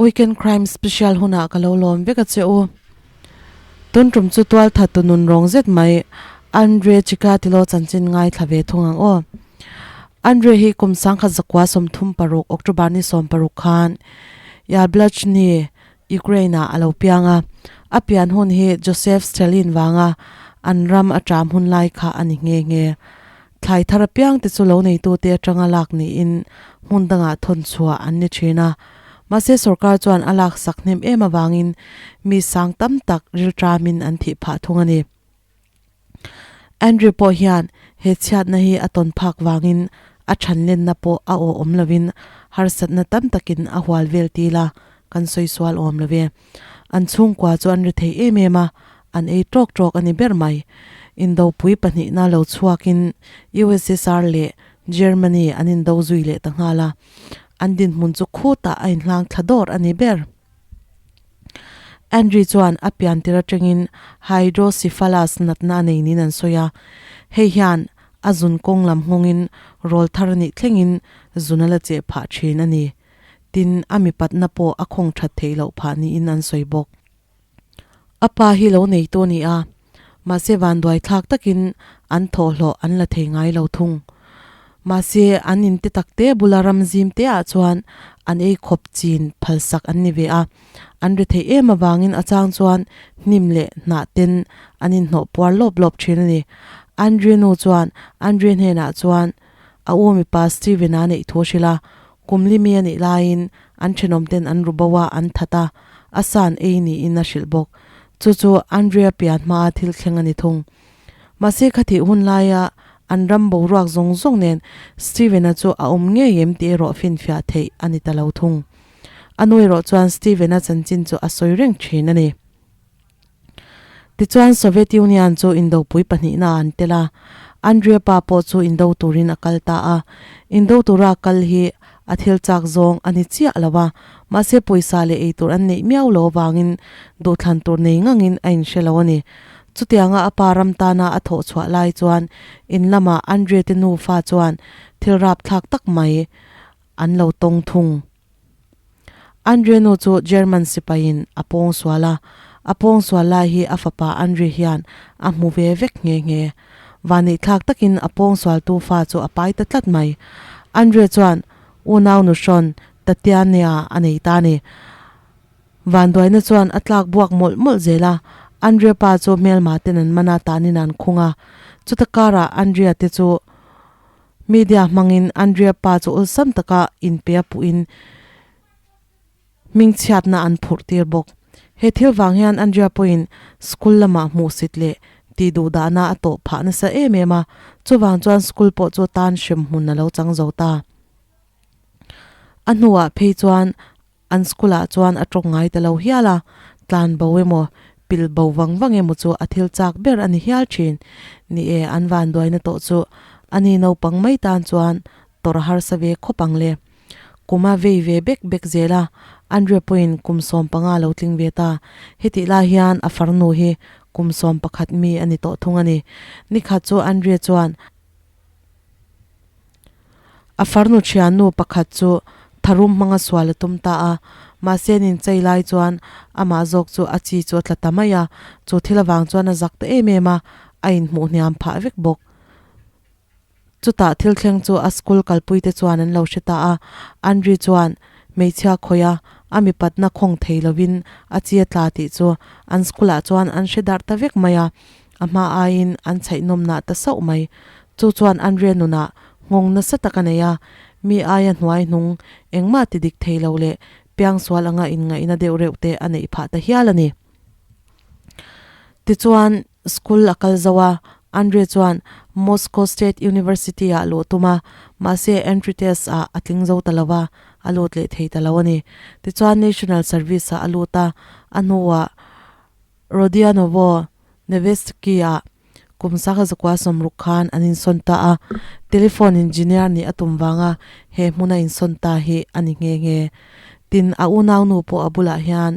Weekend Crime Special hunah ka lo lawm vek a che u. Tun tum chu tualthat tu nun rawng zet mai Andre Chikatilo chanchin ngaithla ve thung ang aw. Andre hi kum sangkhat zakua 36 October ni 16 khan Yablachny, Ukraine ah a lo piang a. A pian hun hi Joseph Stalin vanga an ram a ṭam hun lai kha a ni nghe nghe. Thlai thar apiang te chu lo neitute atanga lak niin hmun dangah thawn chhuah an ni thin a. Mahse sorkar chuan a lak sak hnem em avangin mi sang tam tak rilṭamin an thih phah thung a ni. Andrew pawh hian he chhiatna hi a tawn phak vangin a ṭhanlenna pawh a aw awm lovin harsatna tam takin a hual vel til a, kan sawi sual awm lo ve. An chhungkua chu an ri thei em em a, an ei ṭawk ṭawk a ni ber mai. Indopui pahnihna lo chhuakin USSR leh Germany an indo zui leh ta nghal a, an dinhmun chu khutah a inhlang thla dawr a ni ber. Andrew chuan a pian tir atangin hydrocephalus natna a nei niin an sawi a, hei hian a zun kawng lam nghawngin rawl thar a nih thlengin zun a la cheh phah thin a ni. Tin, a mipatna pawh a khawng that theih loh phah niin an sawi bawk. A pa hi lo neitu a ni a, mahse vanduai thlak takin an thawhhlawh an la thei ngai lo thung. Mahse an in te tak te bula ram zim te ah chuan an ei khawp chin phalsak an ni ve a, an ri theih em avangin a chang chuan hnim leh hnah ten an inhnawh puar lawp lawp thin a ni. Andre nu chuan Andre hnenah chuan a u mipa Steven-a neih thu a hrilh a, Kum li mi a nih laiin an thenawm ten an ru bo a, an that a, a san ei niin a hrilh bawk. Chu chu Andrea pian hmaa thil thleng a ni thung. Mahse khathih hun laia an ram boruak zawng zawng nen Steven-a chu a awm ngei em tih erawh finfiah theih a ni ta lo thung. A nu erawh chuan Steven-a chanchin chu a sawi reng thin a ni. Tichuan Soviet Union chu indopui pahnihna an tel a, Andrea pa pawh chu indo turin a kal ta a. Indo tura a kal hi a thil chak zawng a ni chiah lo a, mahse pawisa leh eitur an neih miau lo avangin duhthlan tur nei ngangin a inhre lo a ni. Chutianga a pa ram tana a thawh chhuah lai chuan in lamah Andrea te nufa chuan thil rapthlak tak mai an lo tawng thung. Andre nu chu German sipaiin a pawng sual a, a pawng sual lai hi a fapa Andre hian a hmu ve vek nghe nghe. Vanneihthlak takin a pawng sualtu fa chu a pai ta tlat mai. Andre chuan unau nu hrawn Tatiana a nei ta a ni. Vanduaina chuan a tlak buak mawlh mawlh zel a, Andrea pa chu hmelma ten an man a, tanin an khung a. Chuta karah Andrea te chu Media hmangin Andrea pa chu awlsam taka inpe a puhin hmingchhiatna an phurh tir bawk. He thil vang hian Andrea pawhin school lamah hmuhsit leh tih duhdahna a tawh phah nasa em em a, chuvang chuan school pawh chu tan hrem hmun a lo chang zo ta. A hnuah phei chuan An school ah chuan a tawng ngai ta lo hial a, tlan bo emaw, pil bo vang vang emaw chu a thil chak ber a ni hial thin. Ni e, an vanduaina tawh chu a ni naupang mai tan chuan tawrh a harsa ve khawp ang le. Kum a vei ve bek bek zel a, Andrea pawhin kum 15 lo tling ve ta. Hetih lai hian a farnu hi kum 11 mi a ni tawh thung a ni. Nikhat chu Andrea chuan A farnu thiannu pakhat chu tharum hmanga sual a tum ta a, mahse an inchei lai chuan amah zawk chu a chi chu a tla ta mai a, chu thil avang chuan a zak ta em em a, a inhmuh hniam phah vek bawk. Chutah thil thleng chu a school kalpui te chuan an lo hre ta a, Andri chuan hmeichhia khawih a, a mipatna khawng thei lovin a chi a tla tih chu an school ah chuan an hre darh ta vek mai a, A hma aiin an chhaihnawm nah ta sauh mai. Chu chuan Andrea nunah nghawng nasa tak a nei a, mi aia hnuai hnung engmah ti dik thei lo leh piangsual anga inngaihna deuh reuh te a neih phah ta hial a ni. Tichuan, school a kal zo a, Andrea chuan Moscow State University ah luh tum a, mahse entry test ah a tling zo ta lo va, a lut leh thei ta lo a ni. Tichuan National Service ah a lut a, a hnuah Rodionovo Nevsky-ah kum sangha zakua sawmruk khan an insawn ta a, telephone engineer nih a tum vanga he hmuna insawn ta hi a ni nghe nghe. Tin, a unaunu pawh a bulah hian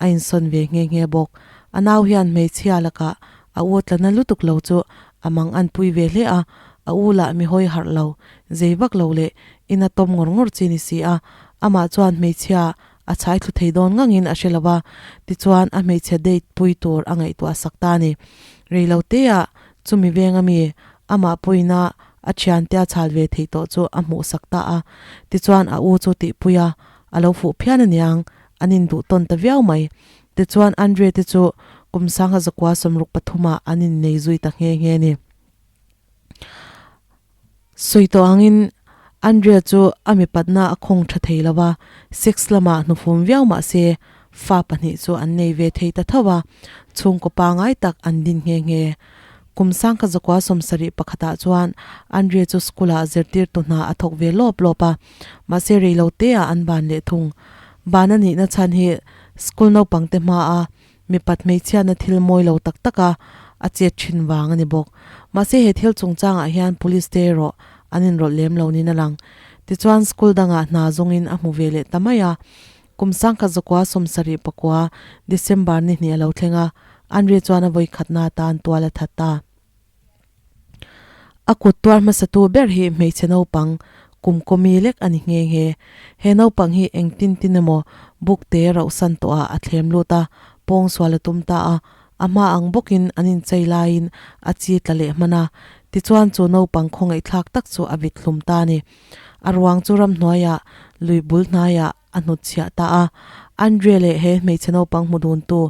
a insawn ve nghe nghe bawk. A nau hian hmeichhia lakah a u tlana lutuk lo chu a mang an pui ve hle a, a u lah mi hawi harh lo, zei vak lo leh ina tawm ngawr ngawr chi ni si a, amah chuan hmeichhia. A chhai thlu thei dawn ngangin a hre lo a, tichuan a hmeichhe date pui tur a ngaihtuah sak ta a ni. Rei lo teah chumi venga mi amah pawina a thiante a chhal ve theih tawh chu a hmuh sak ta a, tichuan a u chu tihpui a, a lo fuh phian aniang, an induh tawn ta viau mai. Tichuan Andre te chu kum sangha zakua 63 ah an innei zui ta nghe nghe a ni. Sawi tawh angin Andrea chu a mipatna a khawng tha thei lo va, sex lamah hnufum viau mah se fa pahnih chu an nei ve thei ta tho a, chhungkaw pangai tak an din nghe nghe. Kum sangkha zakua 71 ah chuan Andrea chu school-ah zirtirtu hna a thawk ve lawp lawp a, mahse rei lo teah an ban leh thung. Ban a nihna chhan hi school naupangte hmaa Mipat hmeichhiatna thil mawi lo tak taka a chet thin vang a ni bawk. Mahse he thil chungchangah hian police te erawh an inrawlh lem lo niin a lang. Tichuan school dangah hna zawngin a hmu ve leh ta mai a. Kum 1979 December ni hnih a lo thleng a, Andre chuan a vawikhatna atan tual a that ta. A kut tuar hmasatu ber hi hmeichhe naupang kum kawmi lek a ni nghe nghe. He naupang hi engtin tin emaw buk te rauhsan tawhah a thlem lut a, pawng sual a tum ta a, a hma ang bawkin an inchei laiin a chi tla leh hman a, tichuan chu naupang khawngaihthlak tak chu a vit hlum ta a ni. A ruang chu ramhnuaiah lui bul hnaiah a hnutchhiah ta a, Andre leh he hmeichhe naupang hmu duntu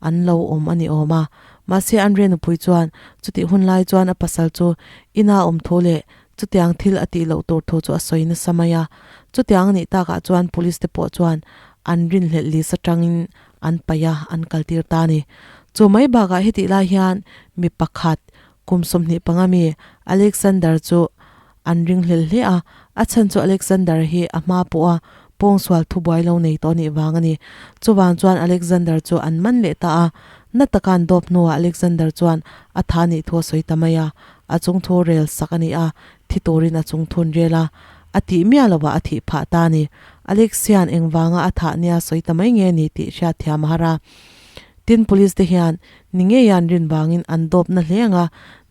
an lo awm a ni awm a. Mahse Andre nupui chuan chutih hun lai chuan a pasal chu ina awm thu leh chutiang thil a tih loh tur thu chu a sawi nasa mai a. Chutiang a nih takah chuan police te pawh chuan an rinhlelh list atangin an paih a, an kaltir ta a ni. Chu mai bakah hetih lai hian mi pakhat kum 25 mi Alexander chu An ringhlel hle a, a chhan chu Alexander hi a hma pawh a pawngsual thubuai lo nei tawh nih vang a ni. Chuvang chuan Alexander chu an man leh ta a, na taka an dawp hnuah Alexander chuan a tha nih thu a sawi ta mai a, a chungthu rel sak a ni a, thi turin a chungthun rel a, a tih miah lovah a thih phah ta a ni. Alex hian engvanga a thah nia sawi ta mai nge ni tih hriatthiam a har a. Tin police te hian ni ngei an rin vangin an dawp na hle ang a,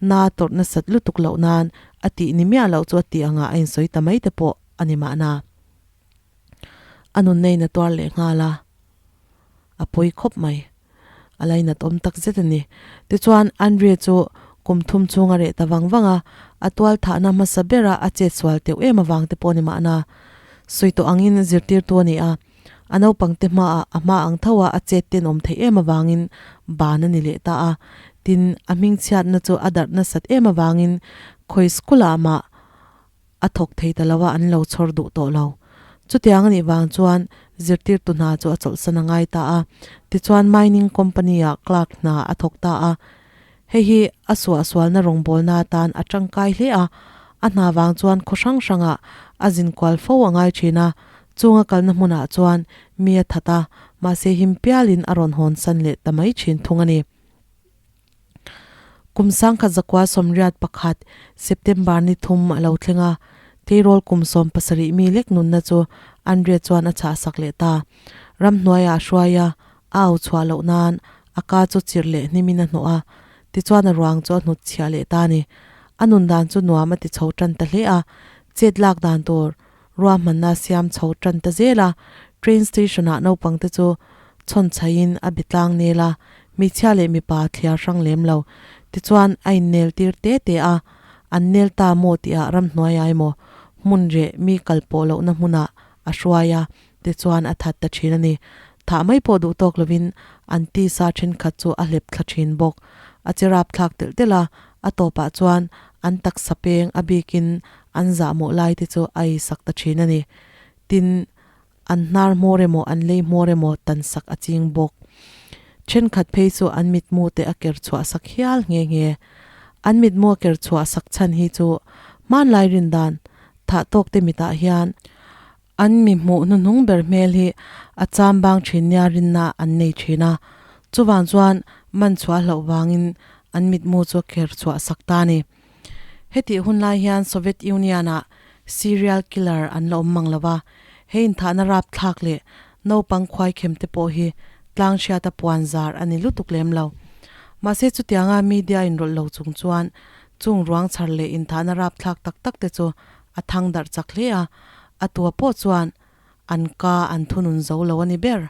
na tawrh nasat lutuk loh nan a tih ni miah loh chu a tih angah a insawi ta mai te pawh a ni mahna. A nunneiin a tuar leh nghal a, a pawi khawp mai. A lainat awm tak zet a ni. Tichuan, Andre chu kum thum chhung a reh ta vang vang a, a tual thahna hmasa bera a chet sual teuh em avang te pawh a ni mahna. Sawi tawh angin zirtirtu a ni a, a naupangte hmaah a hma ang tho a a chet tenawm theih em avangin ban a ni leh ta a. Tin, a hmingchhiatna chu a darh nasat em avangin khawi school ah mah a thawk thei ta lo a, an lo chhawr duh tawh lo. Chutiang a nih vang chuan zirtirtu hna chu a chawlhsan a ngai ta a. Tichuan mining company ah clerk hna a thawk ta a. Hei hi a suahsualna rawngbawlna atan a tangkai hle a, a hna vang chuan khaw hrang hrangah a zin kual fo a ngai thin a, chung a kalna hmunah chuan mi a that a, mahse him pialin a rawn hawn san leh ta mai thin thung a ni. Kum 1981 September ni thum a lo thleng a, tleirawl kum 17 mi lek nunna chu Andrea chuan a chhahsak leh ta. Ramhnuaiah a hruai a, A au chhuah loh nan a ka chu chirh leh hnimin a hnawh a, tichuan a ruang chu a hnut chhiah leh ta a ni. A nun dan chu nuam a ti chho tan ta hle a, chet lak dan tur ruahmanna a siam chho tan ta zel a. Train station ah naupang te chu chhawn chhaiin a bi tlang nel a, hmeichhia leh mipa thliar hrang lem lo. Tichuan a innel tir te te a, an nel ta maw tihah ramhnuai ah emaw hmun reh mi kal pawh lohna hmunah a hruai a, Tichuan a that ta thin a ni. Thah mai pawh duh tawk lovin an tisa thenkhat chu a hlep thla thin bawk. A che rap thlak telh telh a, a tawpah chuan an taksa peng a bikin an zahmawh lai te chu a eisak ta thin a ni. Tin, an hnar hmawr emaw an lei hmawr emaw tan sak a ching bawk. Thenkhat phei chu an mitmu te a ker chhuah sak hial nghe nghe. An mitmu a ker chhuah sak chhan hi chu hmanlai rindan thah tawk te mitah hian An mi hmuh hnuhnung ber hmel hi a cham bang thin nia rinna an nei thin a, chuvang chuan man chhuah hlauh vangin an mitmu chu a kher chhuah sak ta a ni. Hetih hun lai hian Soviet Union-ah serial killer an la awm mang lo va, he inthahna rapthlak leh naupang khuaikhem te pawh hi tlang hriata puan zar a ni lutuk lem lo. Mahse chutianga media inrawlh lo chung chuan chung ruang chhar leh inthahna rapthlak tak tak te chu a thang darh chak hle a, a tua pawh chuan an ka an thunun zo lo a ni ber.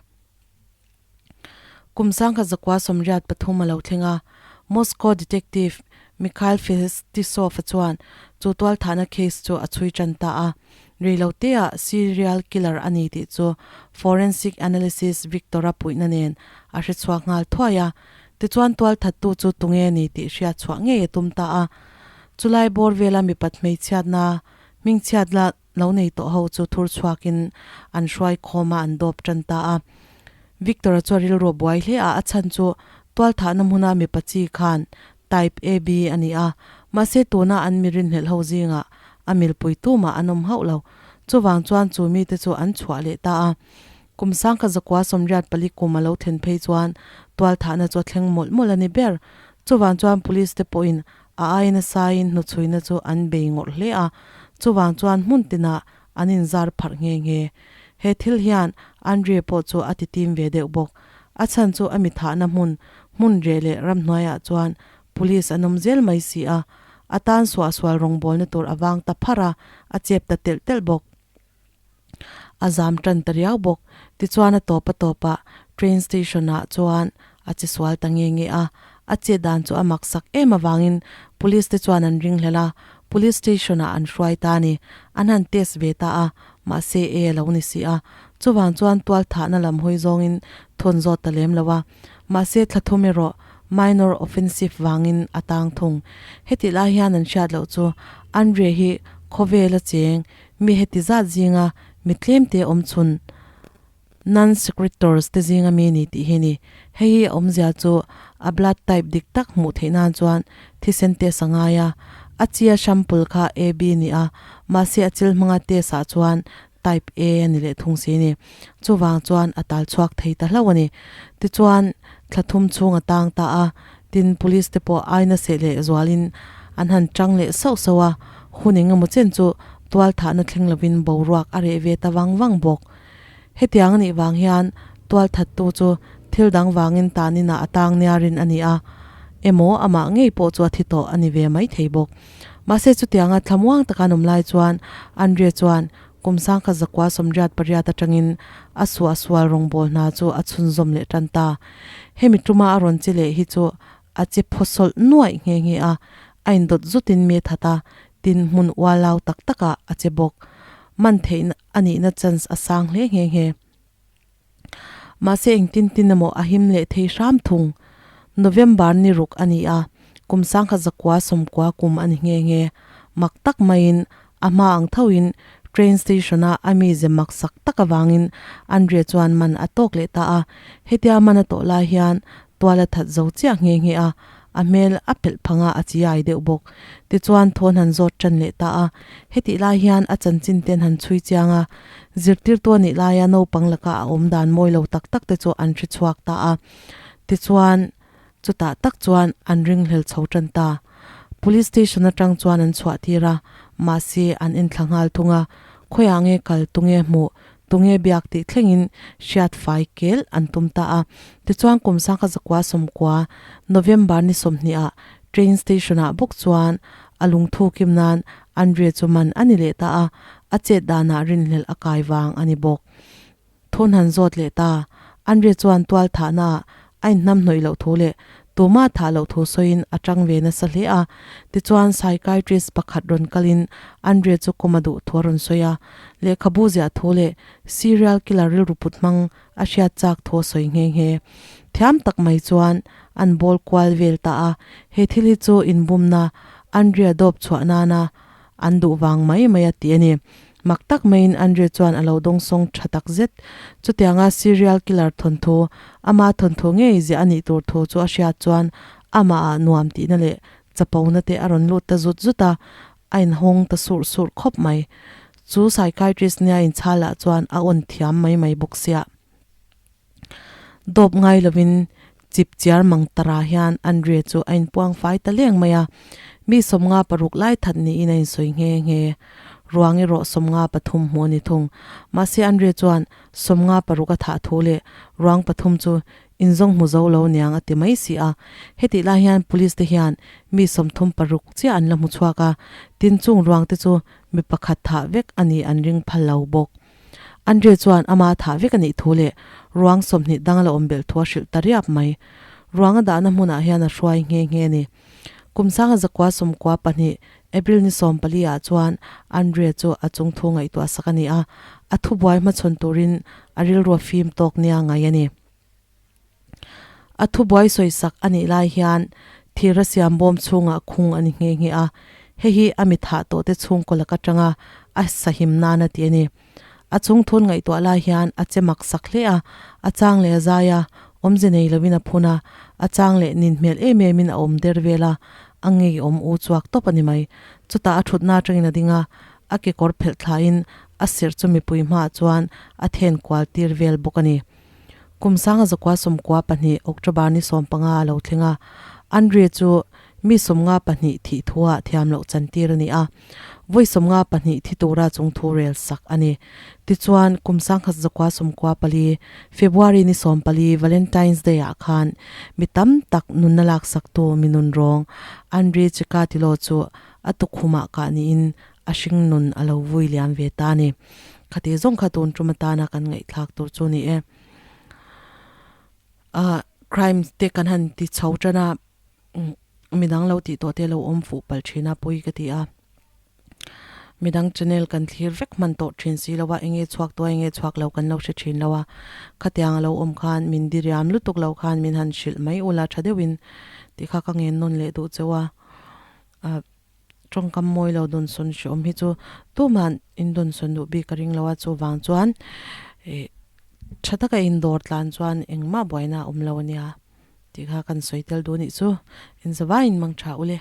Kum 1983 a lo thleng a, Moscow detective Mikhail Fetisov-a chuan chu tualthahna case chu a chhui tan ta a. Reiloteah serial killer a ni tih chu forensic analysis Victor-a puihna nen a hre chhuak nghal thuai a. Tichuan tualthattu chu tunge ni tih hriat chhuah ngei a tum ta a. Chulai bawr vela mipat hmeichhiatna hmingchhiat la lo nei tawh ho chu thur chhuakin an hruai khawm a, an dawp tan ta a. Victor-a chu a rilru a buai hle a, a chhan chu tualthahna hmuna mipa chi khan Type AB a ni a, mahse tuna an mi rinhlelh ho zingah a milpui tumah an awm hauh lo. Chuvang chuan chu mite chu an chhuah leh ta a. Kum 1984 kum a lo thlen phei chuan tualthahna chu a thleng mawlh mawlh a ni ber. Chuvang chuan police te pawhin a ai nasain hnuchhuina chu an bei ngawrh hle a, chuvang chuan hmun tinah an inzar pharh nghe nghe. He thil hian Andre pawh chu a ti tim ve deuh bawk. A chhan chu a mi thahna hmun, hmun reh leh ramhnuaiah chuan police an awm zel mai si a, a tan suahsual rawngbawlna tur a vang ta pharh a, a chep ta telh telh bawk. A zam tan ta riau bawk. Tichuan a tawp a tawpah train station ah chuan a che sual ta nge nge a. A chet dan chu a mak sak em avangin police te chuan an ring hlel a, police station ah an hruai ta a ni. An han test ve ta a, mahse e a lo ni si a. Chuvang chuan tual thahna lam hawi zawngin thawn zawt ta lem lo a. Mahse thla thum erawh minor offensive vangin a tang thung. Hetih lai hian an hriat loh chu Andre hi khawvel a cheng Mi heti zat zinga mi tlemte awm chhun non-secretors te zinga mi ni tih hi ni. Hei hi a awmzia chu a blood type dik tak hmuh theih nan chuan thisen test a ngai a. A chi a sample kha AB ni a, mahse a chil hmanga test ah chuan type A a ni leh thung si ni. Chuvang chuan a tal chhuak thei ta hlauh a ni. Tichuan thla thum chhung a tang ta a, tin police te pawh aina seh leh zualin an han tang leh sauh sauh a, hun engemaw chen chu tual thahna thleng lovin boruak a reh ve ta vang vang bawk. Hetiang a nih vang hian tual thattu chu thil dang vangin taninah a tang nia rin a ni a, emaw amah ngei pawh chu a thi tawh a ni ve maithei bawk. Mahse chutianga thlamuang taka an awm lai chuan Andre chuan Kum 1988 atangin a suahsual rawngbâwl hna chu a chhunzawm leh tan ta. Hemi tuma a rawn che leh hi chu a che phawsawlh nuaih nghe nghe a, a indawt zutin mi a that a, tin hmun ualau tak takah a che bawk. Man theih a nihna chance a sang hle nghe nghe. Mahse engtin tin emaw a him leh thei hram thung. November ni ruk a ni a, kum 1990 kum a ni nghe nghe. Mak tak maiin a hma ang thoin train station a a mize mak sak tak avangin Andre chuan man a tawk leh ta a. Hetia man a tawh lai hian tual a that zo chiah nghe nghe a, a hmel a pelh phang a, a chiai deuh bawk. Tichuan thawn han zawt tan leh ta a, hetih lai hian a chanchin ten han chhui chiang a, zirtirtu a nih laia naupang laka a awm dan mawi lo tak tak te chu an hre chhuak ta a. Tichuan chutah tak chuan an ringhlel chho tan ta. Police station atang chuan an chhuah tir a, mahse an enthla nghal thung a, khawiah nge kal tunge hmuh Tunge biak tih thlengin hriat fai kel an tum ta a. Tichuan kum 1990 November ni 20 ah train station ah bawk chuan a lungthu kim nan Andre chu man a ni leh ta a, a chet danah rinhlelh a kai vang a ni bawk. Thun han zawt leh ta. Andre chuan tual thahna ah A inhnamhnawih loh thu leh tumah thah loh thu sawiin a tang ve nasa hle a. Tichuan, psychiatrist pakhat rawn kalin Andre chu kawm a duh thu a rawn sawi a. Lehkhabu ziah thu leh serial killer rilru put hmang a hriat chak thu a sawi nghe nghe. Thiam tak mai chuan an bawl kual vel ta a. He thil hi chu inbumna Andrea dawp chhuah nana an duh vang mai mai a ti a ni. Mak tak maiin Andre chuan a lo dawngsawng tha tak zet. Chutianga serial killer thawnthu, ama thawnthu ngei ziah a nih tur thu chu a hriat chuan amah ah nuam tihna leh chapona te a rawn lut ta zut zut a, a inhawng ta surh surh khawp mai. Chu psychiatrist nia inchhal ah chuan a awn thiam mai mai bawk sia. Dawp ngai lovin chip chiar mang tara hian Andre chu a inpuang fai ta leng mai a, mi 56 lai that niin a insawi nghe nghe. Ruang erawh 53 hmuh a ni thung. Mahse Andre chuan 56 a thah thu leh ruang pathum chu inzawng hmu zo lo niang a ti mai si a. Hetih lai hian police te hian mi 36 chiah an la hmu chhuak a, tin chung ruang te chu mi pakhat thah vek a ni an ring phal lo bawk. Andre chuan ama thah vek a nih thu leh ruang 20 dang a la awm belh thu a hrilh ta riap mai. Ruang a dahna hmunah hian a hruai nghe nghe a ni. Kum sanga zakua 92 April ni 14 ah chuan Andre chu a chung thu ngaihtuah sak a ni a, a thubuai hmachhawn turin a rilru a fim tawk nia ngai a ni. A thubuai sawisak a nih lai hian thir a siam bawm chhungah khung a ni nghe nghe a, hei hi a mi thah tawhte chhungkaw lak atanga a sahim nan a ti a ni. A chung thun ngaihtuah lai hian a che mak sak hle a, a chang leh a zai a, awmze nei loin a phun a, a chang leh nin hmel em emin a awm der vel a, a ngeiawm u chuak tawp a ni mai. Chutah a thutna atangin a ding a, a kekawr phelh thlain a sirh chu mipui hmaah chuan a then kual tir vel bawk a ni. Kum sanga zakua 92 October ni 15 a lo thleng a, Andre chu mi 52 thih thuah thiam loh chantir a ni a, vawi 52 thi tura chung thu rel sak a ni. Tichuan, kum 1994 February ni 14 Valentine's Day ah khan mi tam tak nunna laksaktu mi nunrawng Andre Chikatilo chu a tukhumah kah niin a hring nun a lo vui liam ve ta a ni. Khati zawng kha tun tum atana kan ngaihthlak tur chu ni e. Ah crime te kan han ti chho tan a, midang lo tih tawh te lo awm fuh palh thin a pawi ka ti a. Midang channel kan thlir vek hman tawh thin si lo a, enge chhuak tawh a enge chhuak lo kan lo hre thin lo a. Khatiang a lo awm khan min diriam lutuk lo khan min han hrilh mai ula tha deuhin tih kha ka ngen nawn leh duh cheu a. Ah. Tawngkam mawi lo dawnsawn hreawm hi chu tuma'n in dawnsawn duh bik ka ring lo a, chuvang chuan ih tha taka in dawr tlan chuan engmah buaina a awm lo a nia tih kha kan sawi tel duh a nih chu. Inzavaiin mang tha u le.